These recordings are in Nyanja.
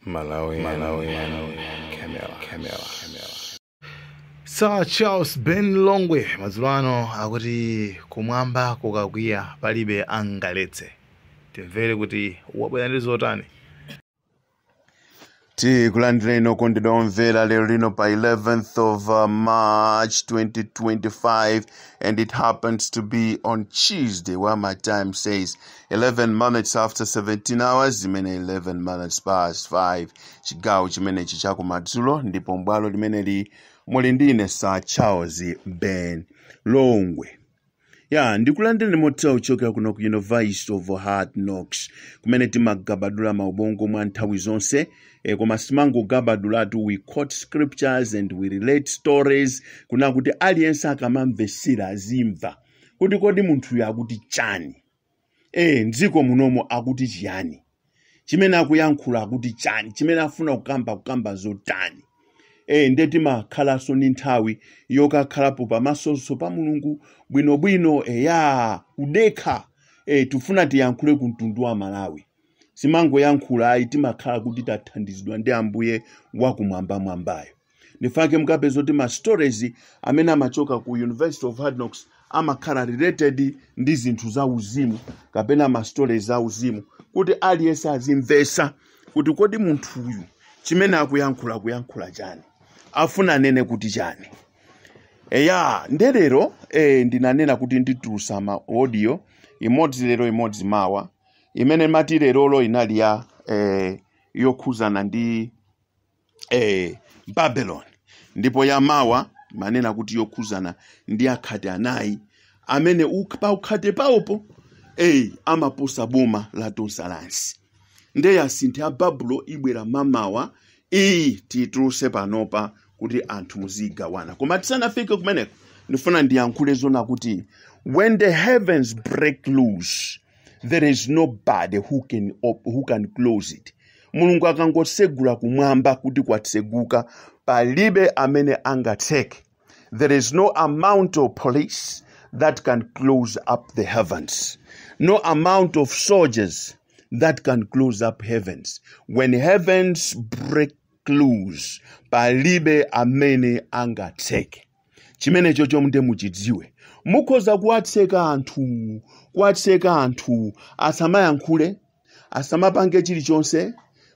Malawi, Malawi, Camera, Camera, Camera. Sir Charles Ben Longwe madzulo ano akuti kumwamba kukakwiya palibe angaletse. Timvere kuti wabwera ndi zotani. Tikulandireni okondedwa omvera lero lino pa 11th of March 2025, and it happens to be on Tuesday, where my time says 11 minutes after 17 hours, zimene 11 minutes past 5, chigawo chimenechi chakumadzulo, ndipo mbwalo limeneli muli ndine Sir Charles Ben Longwe. Ya, ndikulandireni motha kuchokera kuno ku University of Hard Knocks, kumene timagabadula maubongo mwa nthawi zonse. Koma simangogabadulatu, we quote scriptures and we relate stories kuna kuti aliyense akamamvesera azimva kuti kodi munthuyu akuti chani, mdziko munomo akuti chiyani, chimene akuyankhula akuti chani, chimene afuna kukamba zotani. Nde timakhalanso ndi nthawi yokakhalapo pamaso pa Mulungu bwinobwino, eya, kudekha. Tifuna tiyankhule ku mtundu wa Malawi, simangoyankhula ayi, timakhala kuti tathandizidwa ndi Ambuye wakumwambamwambayo. Ndifake mukapeza kuti ma stories amene amachoka ku University of Hard Knocks amakhala related ndi zinthu za uzimu kapena ma stories za uzimu, kuti aliyense azimvesa kuti kodi munthuyu chimene akuyankhula akuyankhula chani, afuna anene kuti chani. Eya, ndelero ndinanena kuti nditulusa ma audio, imodzi lero, imodzi mawa. Imene mati lerolo inali ya yokhuzana ndi Babylon, ndipo ya mawa manena kuti yokhuzana ndi akhate anayi amene pa ukhate pawopo amaposa boma la Tonse. Nde yasintha ya Babulo ibwera mamawa, iyi tiyituluse panopa kuti anthu muzigawana. Koma tisanafike kumeneko, ndifuna ndiyankhule zona kuti when the heavens break loose, there is nobody who can close it. Mulungu akangosegula kumwamba kuti kwatseguka, palibe amene angatseke. There is no amount of police that can close up the heavens, no amount of soldiers that can close up heavens. When heavens break loose, palibe amene angatseke. Chimenecho chomwe muchidziwe, mukhoza kuwatseka anthu, kuwatseka anthu asamayankhule, asamapange chilichonse,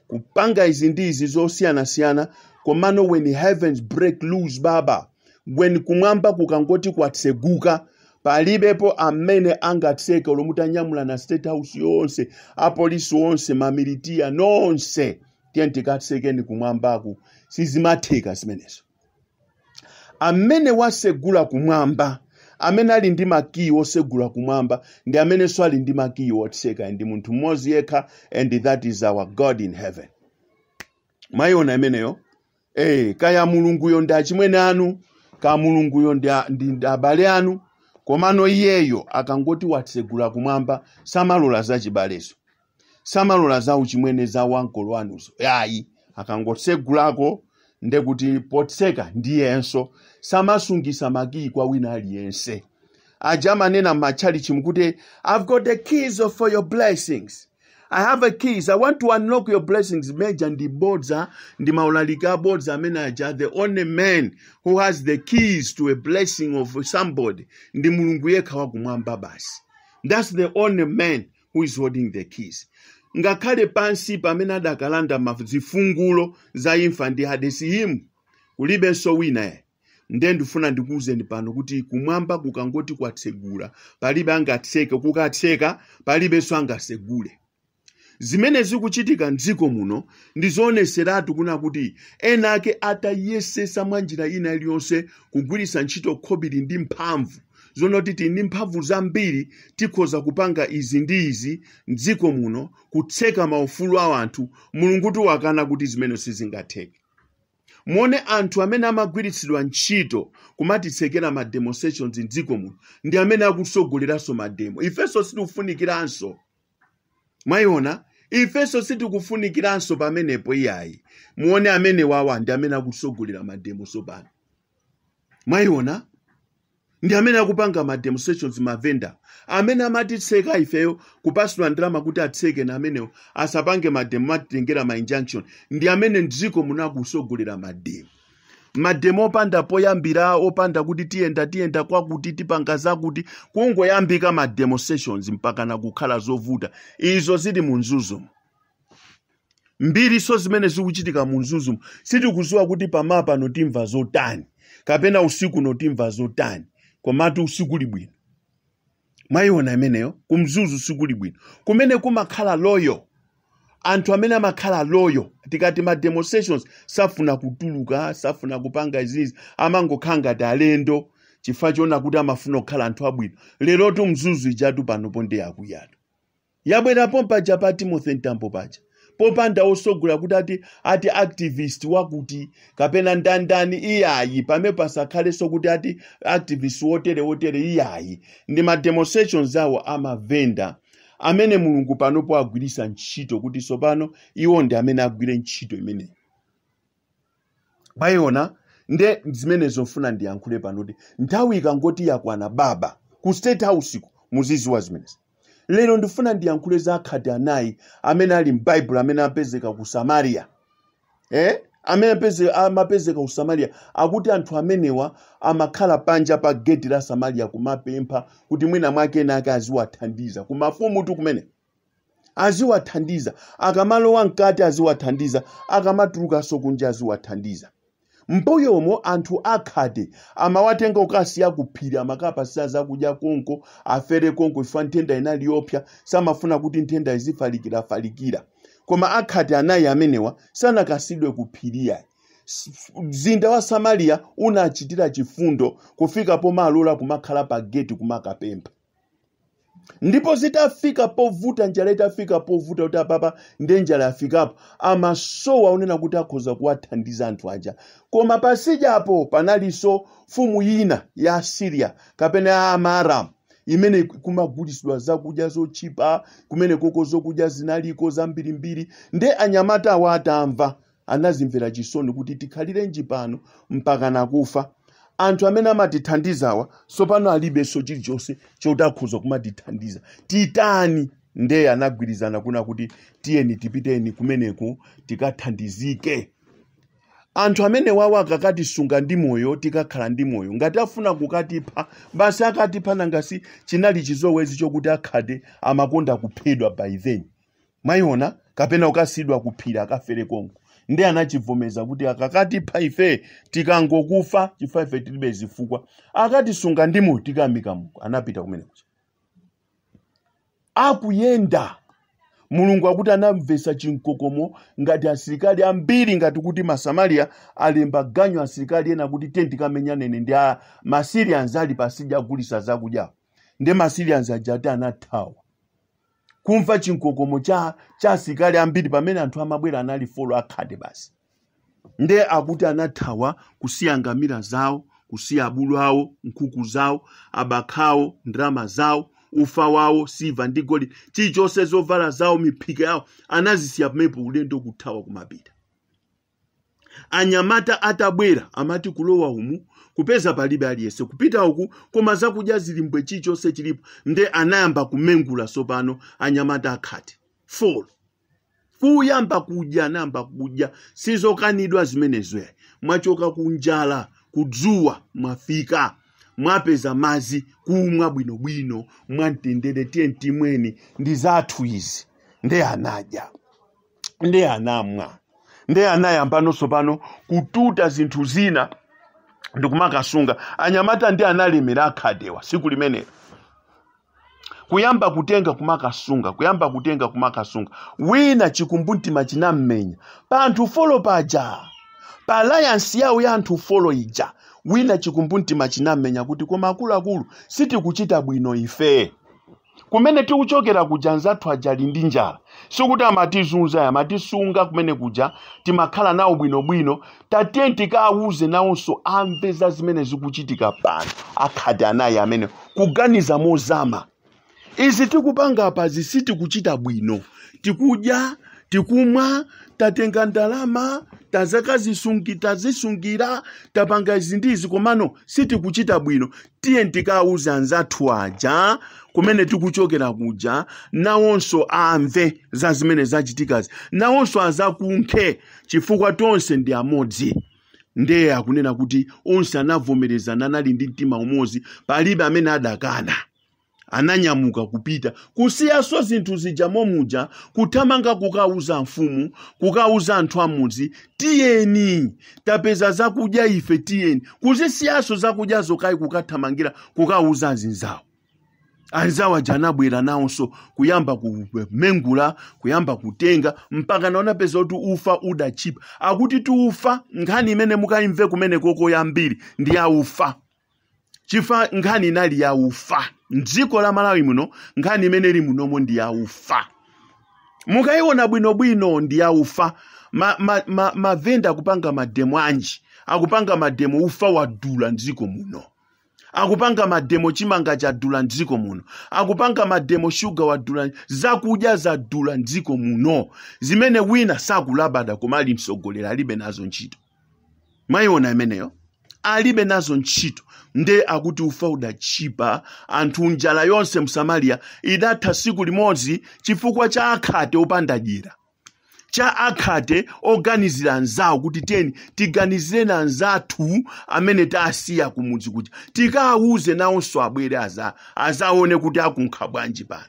kupanga izi ndi izi zosiyanasiyana, komano when heavens break loose, baba, when kumwamba kukangoti kwatseguka, palibepo amene angatseke. Olo mutanyamula na State House yonse, apolisi onse, mamilitiya nonse, tiye tikatsekeni kumwambaku, sizimatheka zimenezo. Amene wasegula kumwamba, amene ali ndi makiyi osegula kumwamba, ndi amenenso ali ndi makiyi otseka, ndi munthu mmodzi yekha, and that is our God in heaven. Mwayiona imeneyo? Kaya Mulunguyo ndi achimwene anu, ka Mulunguyo ndi abale anu, komano iyeyo akangoti watsegula kumwamba, samalola zachibalezo, samalola za uchimwene, za wankolo anuzo, ayi. Akangotsegulako, ndekuti potseka ndiyenso samasungisa makiyi kwa wina aliyense. Aja amanena m'matchalichi mukuti, "I've got the keys for your blessings, I have a keys, I want to unlock your blessings," meja ndi bodza, ndi maulaliki abodza amene aja. The only man who has the keys to a blessing of somebody ndi Mulungu yekha wakumwamba basi. That's the only man who is holding the keys. Ngakhale pansi pamene adakalanda zifungulo za imfa ndi Hadesi, him, kulibenso wina. Ye, nde ndifuna ndikuwuzeni pano kuti kumwamba kukangoti kwatsegula, palibe angatseke. Kukatseka, palibenso angasegule. Zimene zikuchitika mdziko muno ndi zooneseratu kuna kuti ena ake atayesesa mwa njira ina iliyonse kugwiritsa ntchito khobiri ndi mphamvu zonoti tili ndi mphamvu zambiri, tikhoza kupanga izi ndi izi mdziko muno, kutseka maufulu a anthu, Mulungu wakana kuti zimene sizingatheke. Muone anthu amene amagwiritsidwa ntchito kumatitsekera ma demonstrations mdziko muno ndi amene akutsogoleranso ma demo. Ifenso sitikufunikiranso, mwayiona, ifenso sitikufunikiranso pamenepo iyayi. Muone amene wawa ndi amene akutsogolera ma demo sopano, mwayiona. Ndi amene akupanga ma demonstrations, mavenda amene amatitseka ifeyo, kupasidwa ndalama kuti atseke na amenewo asapange mademo, matitengera ma injunction, ndi amene mdziko munakusogolera mademo. Mademo opanda poyambira, opanda kuti tiyenda tiyenda kwakuti, tipanga zakuti, kungoyambika ma demonstrations mpaka nakukhala zovuta. Izo zili mu Mzuzumu. Mbiriso zimene zikuchitika mu Mzuzumu, sitikuziwa kuti pamapa notimva zotani kapena usiku notimva zotani, komatu usiku libwino. Mwayiona imeneyo? Kumzuzu sikuli bwino, kumene kumakhala loyal, anthu amene amakhala loyal. Tikati ma demonstrations, safuna kutuluka, safuna kupanga izizi, amangokhala ngati alendo chifukwa choona kuti amafuna kukhala anthu abwino. Lerotu Mzuzu ijatu panopo ndi akuyatu yabwerapo paja pa Timothy Mtambo paja, popanda osogola kuti ati activist wakuti kapena ndandani, iyayi. Pamene pasakhalenso kuti ati activist wotere wotere, iyayi. Ndi ma demonstrations awo amavenda amene Mulungu panopo agwirisa ntchito, kuti sopano iwo ndi amene agwire ntchito imeneyi. Mwayiona? Nde zimene zofuna ndiyankhule pano kuti nthawi ikangoti yakwana, baba ku State House ku muziziwa zimenezi. Lero ndifuna ndiyankhule za akhate anayi amene ali m'Baibulo, amene apezeka ku Samariya, eh? Amene amapezeka ku Samariya. Akuti anthu amenewa amakhala panja pa geti la Samariya kumapempha kuti mwina mwake ena ake aziwathandiza, kumafumu tu kumene aziwathandiza, akamalowa mkati aziwathandiza, akamatulukanso kunja aziwathandiza. Mbuyomo anthu akhate amawatenga kukasiya kuphiri, amakapasira zakudya konko, afere konko, ifa nthenda inali yopsa, samafuna kuti nthenda izifalikirafalikira. Koma akhate anayi amenewa sanakasidwe kuphiriya. Mzinda wa Samariya unachitira chifundo kufika pomalola kumakhala pa geti kumakapempha. Ndipo zitafika povuta, njala itafika povuta kuti apapa ndiye njala yafikapo, amasowa unena kuti akhoza kuwathandiza anthu aja. Koma pasijapo panalinso mfumu ina ya Asiriya kapena ya Amaaramu imene kumagulisidwa zakudya zochipa kumene koko, zokudya zinaliko zambirimbiri. Nde anyamata awo atamva, anazimvera chisoni kuti tikhalirenji pano mpaka nakufa? Anthu amene amatithandizawa tsopano alibenso chilichonse choti akhoza kumatithandiza, titani? Ndeye anagwirizana kuna kuti tiyeni tipiteni kumeneko tikathandizike. Anthu amene wawo akakatisunga ndi moyo, tikakhala ndi moyo. Ngati afuna kukatipha, basi akatipha. Nangasi chinali chizowezi chokuti akhate amakonda kuphedwa by then, mwayiona, kapena ukasidwa kuphiri akafere konko. Ndi anachivomeza kuti akakatipha ife tikangokufa, chifukwa ife tilibe zifukwa, akatisunga ndi moyo tikamika muko. Anapita kumene kuja. Akuyenda, Mulungu akuti anamvesa chinkokomo ngati asilikali ambiri, ngati kuti Masamariya alemba ganyo asilikali ena kuti tiye tikamenyanene ndi a Masyrians ali pasija agulisa zakudya. Ndi Masyrians aja ati anathawa kumva chinkokomo cha asilikali ambiri, pamene anthu amabwera anali four akhate basi. Nde akuti anathawa kusiya ngamira zawo, kusiya abulu awo, nkhuku zawo, abakhawo, ndalama zawo, ufa wawo, silver ndi golide, chilichonse, zovala zawo, miphika yawo, anazisiya pamenepo, ulendo kuthawa kumapita. Anyamata atabwera, amati kulowa umu kupeza palibe aliyense, kupita uku koma zakudya zilimbwe, chilichonse chilipo. Nde anayamba kumengula sopano anyamata akhate four, kuyamba kudya. Anayamba kudya, sizokanidwa zimenezo. Mwachoka kunjala, kudzuwa, mwafika mwapeza madzi kumwa bwinobwino mwamtendere, tiye timweni, ndi zathu izi. Nde anadya, nde anamwa, nde anayambanonso pano kututa zinthu zina ndikumakasunga. Anyamata ndi analemera akhatewa siku limenelo, kuyamba kutenga kumakasunga, kuyamba kutenga kumakasunga. Wina chikumbumtima chinammenya pa anthu four paja, pa alliance yawo ya anthu four ija. Wina chikumbumtima chinammenya kuti koma akuluakulu, sitikuchita bwino ife. Kumene tikuchokera kuja anzathu aja ali ndi njala, sikuti amatizunza, amatisunga kumene kuja, timakhala nawo bwinobwino. Tatiye tikawuze nawonso amve za zimene zikuchitika pano. Akhate anayi amene kuganiza mozama, izi tikupanga apazi sitikuchita bwino, tikudya, tikumwa, tatenga ndalama, Tazakazisungira, tapanga izi ndizi, komano sitikuchita bwino. Tiye tikawuze anzathu aja kumene tikuchokera kuja, nawonso amve za zimene zachitikazi, nawonso azakunkhe, chifukwa tonse ndi amodzi. Ndiye akunena kuti onse anavomerezana, anali ndi mtima umodzi, palibe amene adakana. Ananyamuka kupita kusiyaso zinthu zija momuja, kuthamanga kukauza mfumu, kukauza anthu amudzi, "Tiyeni, tapeza zakudya ife, tiyeni." Kuzisiyaso zakudyazo kayi, kukathamangira kukauza azinzawo. Anzawo aja anabwera nawonso kuyamba kumengula, kuyamba kutenga, mpaka naonapeza kuti ufa udachipa. Akuti tiufa, nkhani imene mukayimve kumene koko yambiri ndi ya ufa, chifa nkhani inali ya ufa mdziko la Malawi muno. Nkhani imene ili munomo ndi ya ufa, mukayiona bwinobwino ndi ya ufa. Mavenda akupanga mademo anji? Akupanga mademo ufa wadula mdziko muno. Akupanga mademo chimanga chadula mdziko muno. Akupanga mademo shuga wadula, zakudya zadula mdziko muno, zimene wina sakulabada, koma ali mtsogoleri, alibe nazo ntchito. Mwayiona imeneyo? Alibe nazo ntchito. Nde akuti ufa udachipa, anthu njala yonse mSamariya idatha siku limodzi chifukwa cha akhate opanda dyera, cha akhate oganizira anzawo, kuti tiyeni tiganizireni anzathu amene tasiya kumudzi kuti tikawuze nawonso abwere azaone kuti akunkha bwanji pano.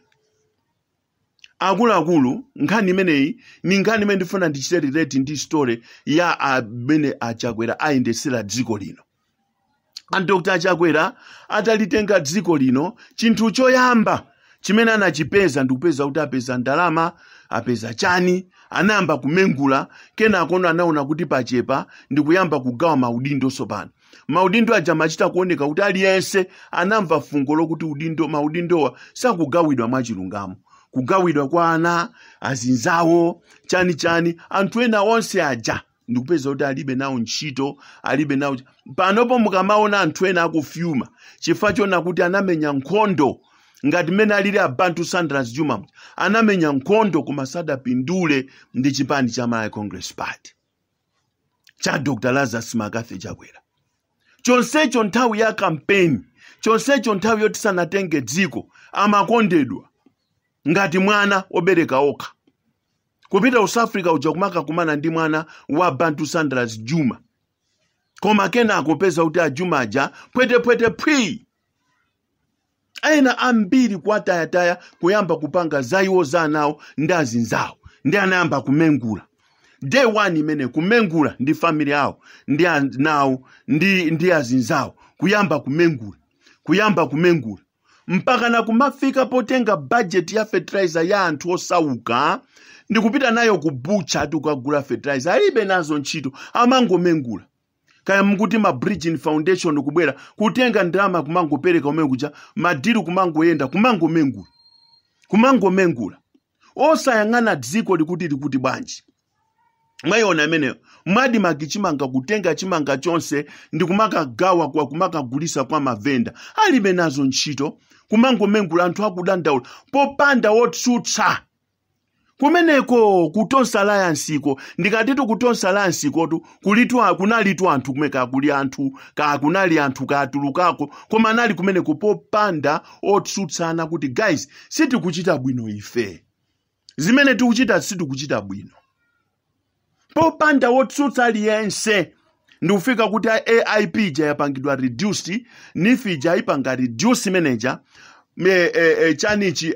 Akuluakulu, nkhani imeneyi ni nkhani imene ndifuna ndichite relate ndi story ya amene aChakwera ayendesera dziko lino. A Dr Achakwera atalitenga dziko lino, chinthu choyamba chimene anachipeza ndikupeza kuti apeza ndalama, apeza chani, anayamba kumengula. Kenakono anaona kuti pachepa, ndikuyamba kugawa maudindo. Sopano maudindo aja machita kuoneka kuti aliyense anamva fungo lokuti udindo, maudindowa sakugawidwa mwachilungamo, kugawidwa kwa ana azinzawo, chani chani. Anthu ena onse aja ndikupeza kuti alibe nawo ntchito, alibe nawo. Panopo mukamaona anthu ena akufyuma chifukwa chona kuti anamenya nkhondo, ngati mmene alili abantu Sandras Juma, anamenya nkhondo koma sadapindule ndi chipani cha Malawi Congress Party cha Dr Lazarus McCarthy Chakwera. Chonsecho nthawi ya kampeni, chonsecho nthawi yoti sanatenge dziko, amakondedwa ngati mwana obereka okha. Kupita ku South Africa uja kumakakumana ndi mwana wa Bantu Sandras Juma, koma kenako peza kuti aJuma aja pwetepwete phwi. Ena ambiri kwatayataya, kuyamba kupanga zaiwo za anawo ndi azinzawo, ndi anayamba kumengula day one imene kumengula ndi family yawo ndi anawo ndi azinzawo, kuyamba kumengula, kuyamba kumengula, mpaka na kumafika potenga budget ya fertilizer ya anthu osauka ndikupita nayo ku butcher ati ukagula fertilizer. Alibe nazo ntchito, amangomengula. Kaya mukuti ma bridging foundation, kubwera kutenga ndalama kumangopereka umene kuja, ma deal kumangoyenda, kumangomengula, kumangomengula, osayang'ana dziko likuti bwanji. Mwayiona imeneyo? Mwadimaki chimanga, kutenga chimanga chonse ndi kumakagawa kwa kumakagulisa kwa mavenda, alibe nazo ntchito, kumangomengula, anthu akudandaula popanda wotsutsa kumeneko. Ku Tonse Alliance iko, ndikatitu ku Tonse Alliance ikotu kulitu, kunalitu anthu kumene kakuli anthu, kakunali anthu katulukako, koma anali kumeneko popanda otsutsana kuti, "Guys, sitikuchita bwino ife, zimene tikuchita sitikuchita bwino." Popanda wotsutsa aliyense, ndikufika kuti AIP ija yapangidwa reduced, NEEF ija ipanga reduce manager chanichi,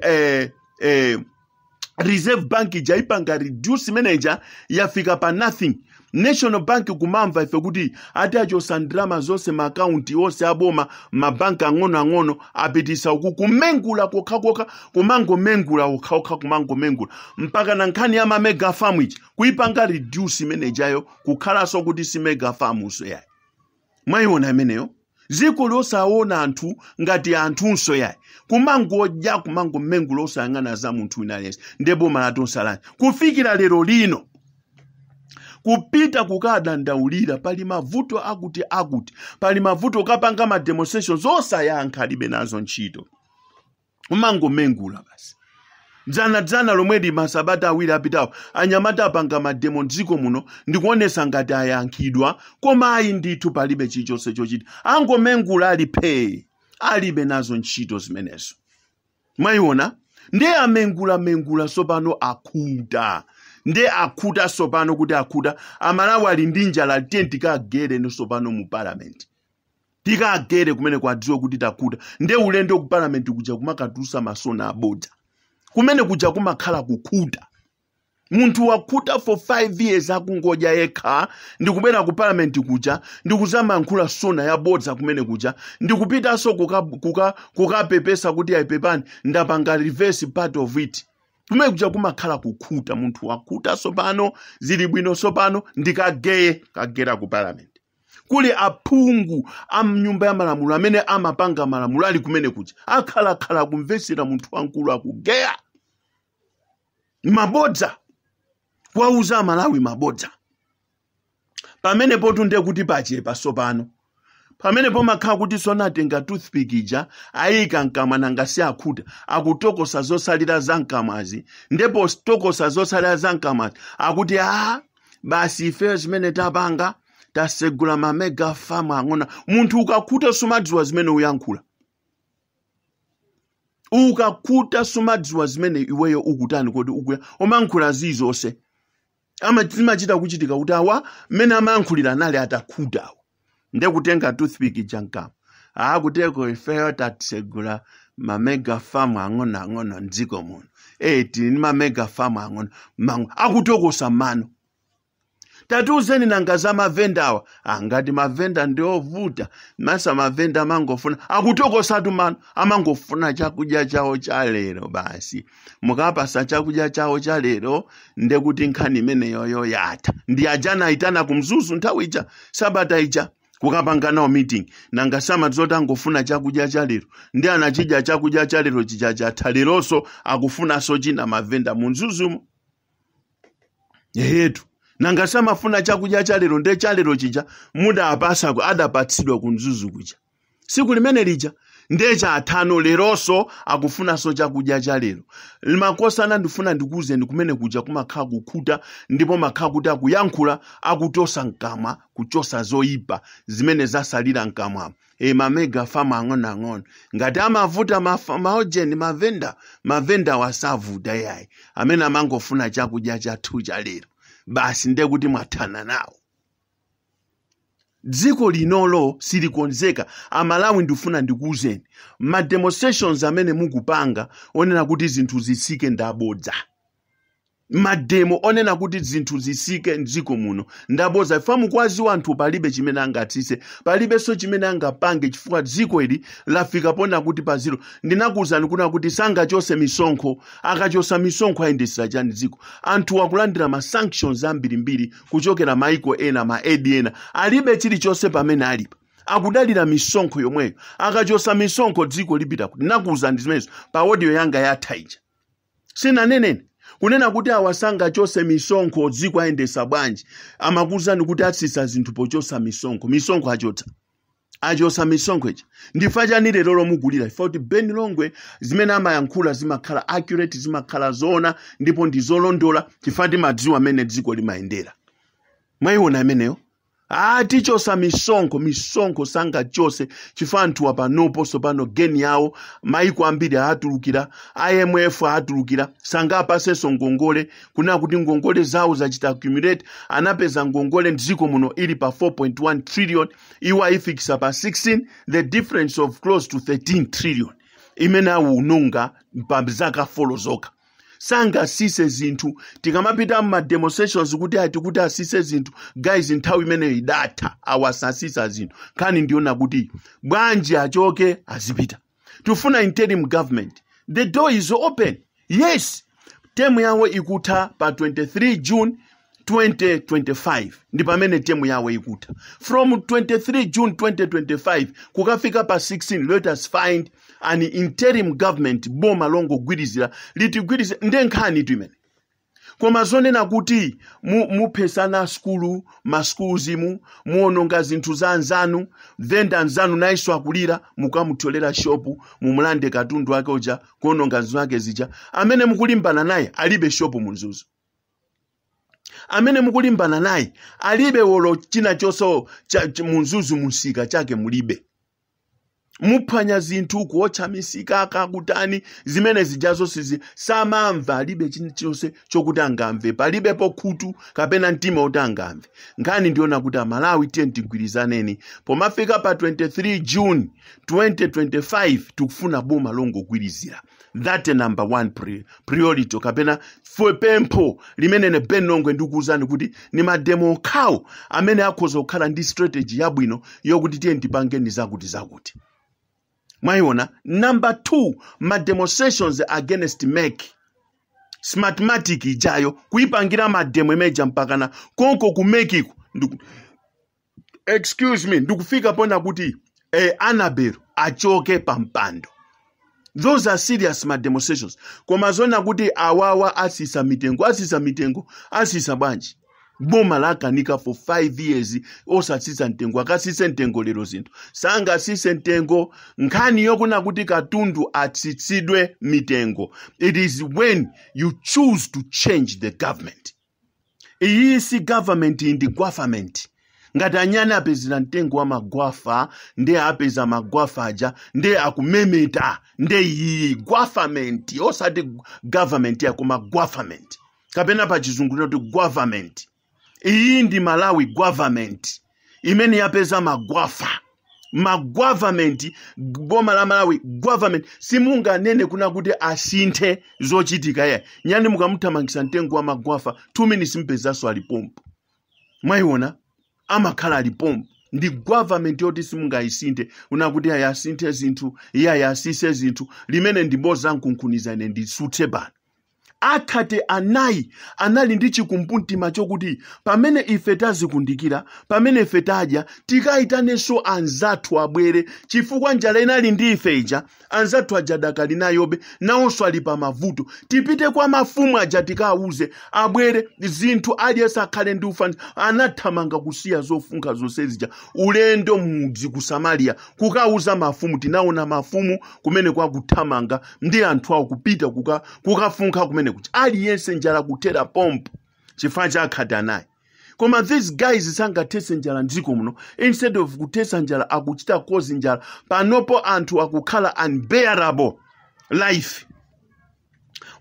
Reserve Bank ija ipanga reduce manager, yafika pa nothing. National Bank, kumamva ife kuti ati achosa ndalama zonse, maakaunti onse aboma, mabanki ang'onoang'ono apitisa uku, kumengula kokhakokha, kumangomengula okhaokha, kumangomengula, mpaka na nkhani ya ma mega farm iji kuipanga reduce manager kukhalanso kuti si mega farm so yayi. Mwayiona imeneyo? Dziko losaona anthu ngati anthunso yayi, kumangodya, kumangomengula, osayang'ana za munthu wina aliyense. Ndiye boma la Tonse Alliance kufikira lero lino, kupita kukadandaulira pali mavuto akuti akuti pali mavuto, kapanga ma demonstrations, osayankha, alibe nazo ntchito, kumangomengula basi. Dzanadzana lomweli, masabata 2 apitawo, anyamata apanga mademo mdziko muno ndikuonesa ngati ayankhidwa, koma ayi ndithu, palibe chilichonse chochita. Angomengula ali phee, alibe nazo ntchito zimenezo. Mwayiona? Ndiye amengula sopano akhuta, ndiye akhuta sopano kuti akhuta. Amalawi ali ndi njala, tiye tikagere sopano mu palamenti, tikagere kumene kwadziwe kuti takhuta. Ndiye ulendo ku palamenti kuja kumakatulusa masona abodza, kumene kuja kumakhala kukhuta. Munthu wakhuta for 5 years akungodya yekha, ndikubwera ku palamenti kuja ndikuzamayankhula sona yabodza kumene kuja, ndikupitanso kukapepesa kuti ayipepani, ndapanga reverse part of it. Kumene kuja kumakhala kukhuta. Munthu wakhuta sopano, zili bwino sopano, ndikageye kagera ku palamenti. Kuli aphungu a mnyumba ya malamulo amene amapanga malamulo ali kumene kuja, akhalakhala kumvesera munthu wamkulu akugeya mabodza, kuwauza Amalawi mabodza. Pamenepo tunde kuti pachepa sopano, pamenepo makhala kuti sonatenga toothpick ija ayika mkamwa, nanga si akhuta, akutokosa zosalira za mkamwazi. Ndipo tokosa zosalira za mkamwazi, akuti a basi, ifeyo zimene tapanga, tasegula ma mega farm ang'ono. Munthu ukakhuta sumadziwa zimene uyankhula. Ukakhuta sumadziwa zimene iweyo ukutani, kodi ukuya umankhula zizonse. Zimachita kuchitika kuti awa mmene amayankhulira anali atakhutawo. Ndekutenga toothpick ija mkamwa, akuteko ifeyo tatsegula ma mega farm ang'onoang'ono mdziko muno, tili ndi ma mega farm ang'ono mang'o, akutokosa mano. Tatiuzeni nanga za mavendawa. Angati mavenda ndi ovuta masa, mavenda amangofuna, akutokosatu mano, amangofuna chakudya chawo cha lero basi. Mukapasa chakudya chawo cha lero, ndekuti nkhani imeneyoyo yatha. Ndi ajana aitana kumzuzu nthawi ija, sabata ija, kukapanga nawo meeting. Nanga samadzoti angofuna chakudya cha lero, ndi anachidya chakudya cha lero chija chatha, leronso akufunanso china mavenda mu Mzuzumo yetu. Nanga samafuna chakudya cha lero, nde cha lero chija mudapasa, adapatsidwa ku Mzuzu kuja siku limene lija, nde chathano, leronso akufunanso chakudya cha lero. Makosana, ndifuna ndikuwuzeni, kumene kuja kumakhala kukhuta, ndipo makhala kuti akuyankhula akutosa mkamwa, kuchosa zoyipa zimene zasalira mkamwamo. Ma mega farm ang'onoang'ono ngati amavuta maojeni mavenda, mavenda wasavuta yayi, amene amangofuna chakudya chathu cha lero basi, nde kuti mwathana nawo. Dziko linolo silikonzeka. Amalawi, ndifuna ndikuwuzeni, ma demonstrations amene mukupanga onena kuti zinthu zitsike ndabodza. Mademo onena kuti zinthu zitsike mdziko muno ndabodza. Ife mukwaziwa anthu, palibe chimene angatsitse, palibenso chimene angapange, chifukwa dziko ili lafika pona kuti pa zero. Ndinakuwuzani kuna kuti sangachose misonkho. Akachosa misonkho ayendesera chani dziko? Anthu akulandira ma sanctions ambirimbiri kuchokera maiko ena, ma aid ena, alibe chilichonse pamene alipa, akudalira misonkho yomweyo. Akachosa misonkho dziko lipita kuti? Nakuwuzani zimenezo pa audio yanga yatha ija. Sinanenene kunena kuti awasangachose misonkho, dziko ayendesa bwanji? Amakuwuzani kuti atsitsa zinthu pochosa misonkho. Misonkho achotsa, achosa misonkho ija, ndifa chani lero lomugulira? Ifa kuti Ben Longwe zimene amayankhula zimakhala accurate, zimakhala zoona ndipo ndi zolondola, chifukwa timadziwa amene dziko limayendera. Mwayiona imeneyo? Tichosa misonkho, misonkho sangachose, chifukwa anthu apanoponso pano geni yawo maiko ambiri aatulukira, IMF aatulukira, sangapasenso ngongole, kunena kuti ngongole zawo zachita accumulate. Anapeza ngongole mdziko muno ili pa 4.1 trillion, iwo ayifikisa pa 16, the difference of close to 13 trillion imene awunonga pa zaka 4 zokha. Sangasise zinthu. Tikamapita ma demonstrations kuti ati kuti asise zinthu, guys, nthawi imeneyo idatha. Awasasisa zinthu. Nkhani ndiona kuti bwanji achoke, azipita. Tifuna interim government. The door is open. Yes, term yawo ikutha pa 23 June 2025, ndi pamene term yawo ikutha. From 23 June 2025 kukafika pa 16, let us find an interim government, boma longogwirizira, litigwirize. Nde nkhani tu imene Koma zonena kuti muphesana skulu masukuluzimu, muononga zinthu za anzanu, venda anzanu nayenso akulira, mukamuthyolera shopu, mumulande katundu ake uja, kuononga zinthu zake zija. Amene mukulimbana naye alibe shopu munzuzu, amene mukulimbana naye alibe wolo china chonse munzuzu musika chake mulibe. Muphwanya zinthu, kuotcha misika, akakutani zimene zijazo sizi samamva, alibe chilichonse chokuti angamve, palibepo khutu kapena mtima kuti angamve. Nkhani ndiona kuti Amalawi, tiye tigwirizaneni. Pomafika pa 23 June 2025 tikufuna boma longogwirizira. That number one priority kapena pempho limene ne Ben Longwe ndikuwuzani kuti ni mademo okhawo amene akhoza kukhala ndi strategy yabwino yokuti tiye ndipangeni zakuti zakuti. Mwayiona? Number two, ma demonstrations against MEC, Smartmatic ijayo, kuyipangira mademo imeja mpakana konko ku MEC-ko, excuse me, ndikufika pona kuti Annabel achoke pa mpando. Those are serious ma demonstrations. Koma zona kuti awawa asisa mitengo, asisa mitengo, asisa bwanji? Boma lakanika for 5 years osasisa mtengo. Akasise mtengo lero? Zinthu sangasise mtengo. Nkhani yokuna kuti katundu atsitsidwe mitengo, it is when you choose to change the government. Iyi si government, iyi ndi government. Ngati anyani apezera mtengo wa magwafa, ndiye apeza magwafa aja, ndiye akumemeta. Nde iyi government, osati government yakoma government, kapena pa Chizungu kuti government. Iyi ndi Malawi government imene yapeza magwafa, magovernment. Boma la Malawi government simunganene kuna kuti asinthe zochitika ye. Nyani mukamuthamangisa mtengo wa magwafa, 2 minutes mpezanso alipompo. Mwayiona? Amakhala alipompo. Ndi government yoti simungayisinthe una kuti ayi asinthe zinthu, iye ayi asise zinthu. Limene ndi boza nkunkhuniza. Ine ndisutse pano. Akhate anayi anali ndi chikumbumtima chokuti pamene ife tazikundikira, pamene ife tadya, tikayitanenso anzathu abwere, chifukwa njala inali ndi ife ija, anzathu aja dakali nayobe, nawonso ali pa mavuto. Tipite kwa mafumu aja, tikawuze abwere zinthu, aliyense akhale ndi ufani. Anathamanga kusiya zofunkha zonse zija, ulendo mudzi ku Samariya kukauza mafumu. Tinaona mafumu kumene kwakuthamanga ndi anthu awo kupita kukafunkha kumene kuti aliyense njala kuthera pompo chifukwa cha akhate anayi. Koma these guys sangathetse njala mdziko muno. Instead of kuthetsa njala, akuchita cause njala. Panopo anthu akukhala unbearable life.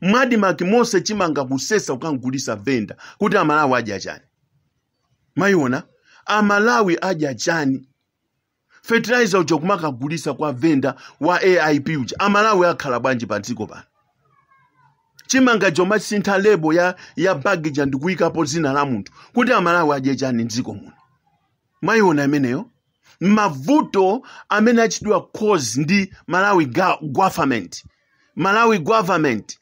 Mu ADMARC monse chimanga kusesa, kukangulisa venda, kuti Amalawi adya chani? Mayiona? Amalawi adya chani? Fertilizer uja kumakagulisa kwa venda wa AIP uja. Amalawi akhala bwanji pa dziko pano? Chimanga chomasintha label ya bagija ndikuyikapo dzina la munthu, kuti Amalawi adye chani mdziko muno? Mwayiona imeneyo? Mavuto amene achitidwa cause ndi Malawi government, Malawi government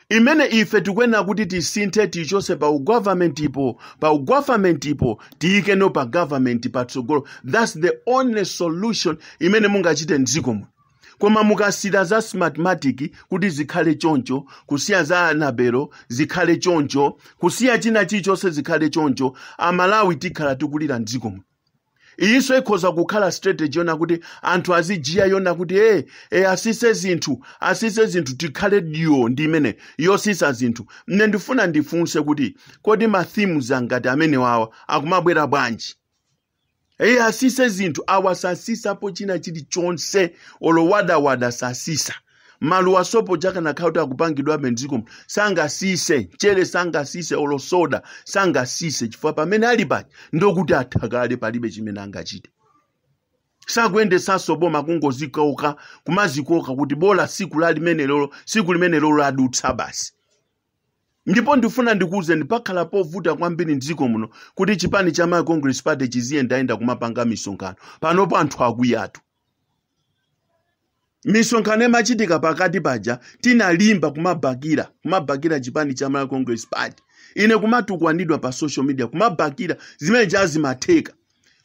imene ife tikuyenera kuti tisinthe, tichose pa ugovernment ipo, pa ugovernment ipo, tiyikeno pa government patsogolo. That's the only solution imene mungachite mdziko muno. Koma mukasira za Smartmatic kuti zikhale choncho, kusiya za Annabel zikhale choncho, kusiya china chilichonse zikhale choncho, Amalawi tikhala tikulira mdziko muno. Iyinso ikhoza kukhala strategy yona kuti anthu azijiya, yona kuti asise zinthu, asise zinthu, tikhale diyo ndi imene yosisa zinthu. Mne ndifuna ndifunse kuti kodi ma themes angati amene wawa akumabwera bwanji? Asise zinthu awa sasisapo china chilichonse, olo wadawada sasisa. Maluwa sopo chakanakhala kuti akupangidwa mdziko, sangasise. Mchere sangasise, olo soda sangasise, chifukwa pamene ali paja ndokuti athakale, palibe chimene angachite. Sakuyendesanso boma, kungozikoka, kumazikoka kuti bola siku la limene lolo, siku limene lolo adutsa basi. Ndipo ndifuna ndikuwuzeni, pakhala povuta kwambiri mdziko muno kuti chipani cha Malawi Congress Party chiziyendayenda kumapanga misonkhano. Panopo anthu akwiyatu. Misonkhano imachitika pakati paja, tinalimba kumabakira, kumabakira chipani cha Malawi Congress Party, ine kumatukwanidwa pa social media, kumabakira zimene chazimatheka.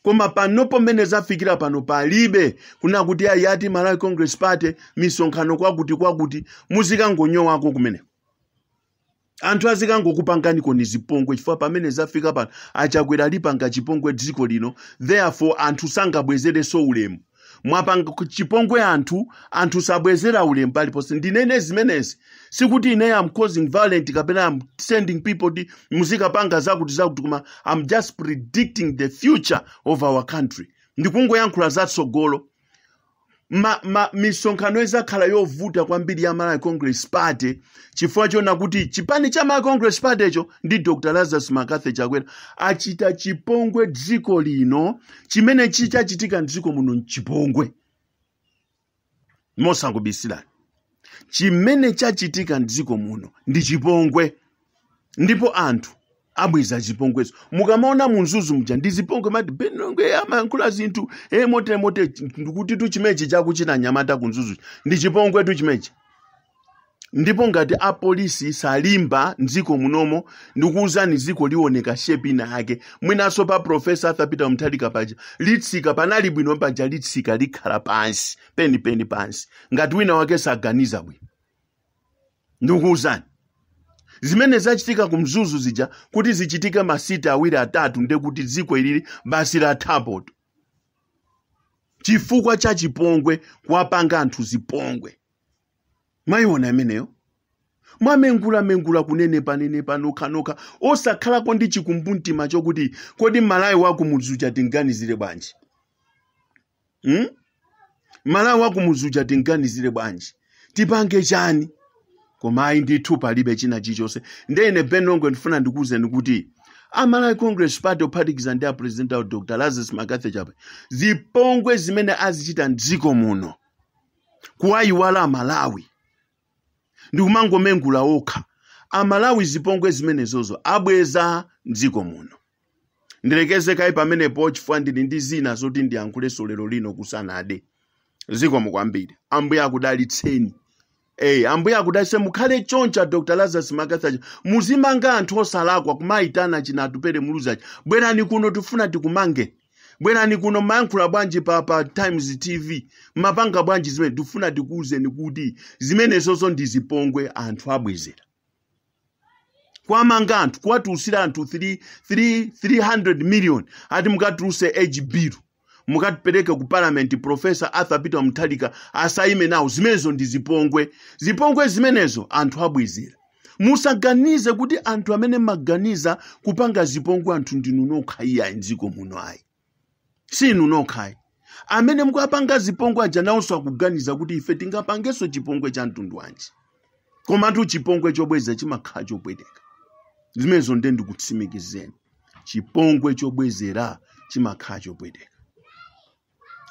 Koma panopo mmene zafikira pano, palibe kuna kuti ayati Malawi Congress Party misonkhano kwakuti kwakuti, muzikangonyowako kumeneko. Anthu azikangokupanganiko ni zipongwe, chifukwa pamene zafika pano achakwera lipanga chipongwe dziko lino. Therefore anthu sangabwezerenso ulemu. Mwapanga chipongwe anthu, anthu sabwezera ulemu paliponse. Ndinene zimenezi, sikuti ine am causing violent kapena am sending people ti muzikapanga zakuti zakuti, koma I'm just predicting the future of our country. Ndikungoyankhula zatsogolo. Ma misonkhano izakhala yovuta kwambiri ya Malawi Congress Party, chifukwa chona kuti chipani cha Malawi Congress Party icho ndi Dr Lazarus McCarthy Chakwera achita chipongwe dziko lino. Chimene chichachitika mdziko muno nchipongwe, mosangobisirani. Chimene chachitika mdziko muno ndi chipongwe, ndipo anthu abweza zipongwezo. Mukamaona munzuzu muja ndi zipongwe, mati Ben Longwe amayankhula zinthu motere motere, ndikuti tu chimechi chakuchita nyamata kunzuzu ndi chipongwe tu chimechi. Ndipo ngati apolisi salimba mdziko munomo, ndikuwuzani, dziko liwoneka shape ina yake. Mwinanso pa Professor Arthur Peter Mutharika paja litsika, panali bwino paja, litsika, likhala pansi penipeni pansi ngati wina wake saganiza bwino. Ndikuwuzani, zimene zachitika ku Mzuzu zija, kuti zichitike ma city awiri atatu, ndekuti dziko ilili basi lathapoto, chifukwa cha chipongwe, kuwapanga anthu zipongwe. Mwayiona imeneyo? Mwamengula-mengula, kunenepa nenepa nokhanokha, osakhalako ndi chikumbumtima chokuti kodi Malawi waku mudzuja tinganizire bwanji, Malawi waku mudzuja tinganizire bwanji, tipange chani? Koma ayi ndithu, palibe china chilichonse. Ndene Ben Longwe ndifuna ndikuwuzeni kuti Amalawi Congress Party, ophatikiza ndi a president awo Dr Lazarus McCarthy Chakwera, zipongwe zimene azichita mdziko muno, kuwayiwala Amalawi ndikumangomengula okha Amalawi, zipongwe zimenezozo abweza mdziko muno. Ndilekeze kayi pamenepo, chifukwa ndili ndi zina zoti ndiyankhulenso lero lino kusanade. Zikomo kwambiri, Ambuye akudalitseni. Hey, Ambuye akudalitse. Mukhale choncha Dr Lazarus McCarthy, muzimanga anthu osalakwa, kumayitana china Atupele Muluzi, "Bwerani kuno, tifuna tikumange, bwerani kuno. Mayankhula bwanji pa Times TV? Mapanga bwanji zimene?" Tifuna tikuwuzeni kuti zimenezozo ndi zipongwe, anthu abwezera. Kwamanga anthu, kuwatulutsira anthu 3, 3, 300 million, ati mukatuluse age bill, mukatipereke ku parliament, Professor Arthur Peter Mutharika asayime nawo. Zimenezo ndi zipongwe. Zipongwe zimenezo anthu abwezera. Musaganize kuti anthu amene maganiza kupanga zipongwe anthu ndinu nokha, iyayi. Mdziko muno ayi, sinu nokhayi amene mukapanga zipongwe aja, nawonso akuganiza kuti ife tingapangenso chipongwe cha mtundu wanji. Komatu chipongwe chobweza chimakhala chopweteka. Zimenezo nde ndikutsimikizeni, chipongwe chobwezera chimakhala chopweteka.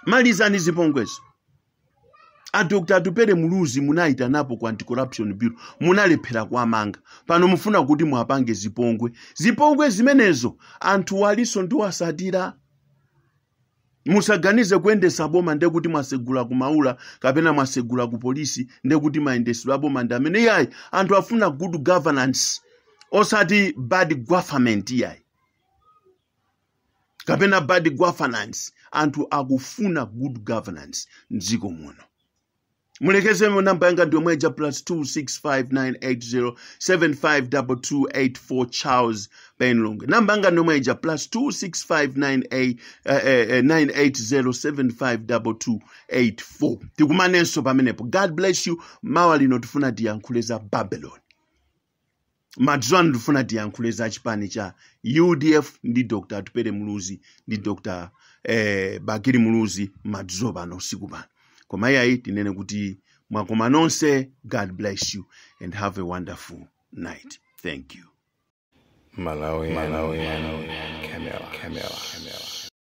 Malizani zipongwezo. A Dr Atupele Muluzi munayitanapo ku Anti-Corruption Bureau, munalephera kuamanga. Pano mufuna kuti mwapange zipongwe. Zipongwe zimenezo anthu walinso ndiwasatira. Musaganize kuyendesa boma ndekuti mwasegula kumaula kapena mwasegula ku polisi, ndekuti mayendesedwe a boma ndi amene, iyayi. Anthu afuna good governance, osati bad government, iyayi, kapena bad governance. Anthu akufuna good governance mdziko muno. Mulekeze, namba yanga ndi yomweja, +265980752284, Charles Ben Longwe. Namba yanga ndi yomweja, +2659 980752284. Tikumanenso pamenepo. God bless you. Mawa lino tifuna tiyankhule za Babylon. Madzulo ano tifuna tiyankhule za chipani cha UDF ndi Dr Atupele Muluzi ndi Dr Bakili Muluzi madzulo pano, usiku pano. Koma iyayi, tinene kuti mwakoma nonse. God bless you and have a wonderful night. Thank you. Malawi, Malawi, Camera, Camera, Camera.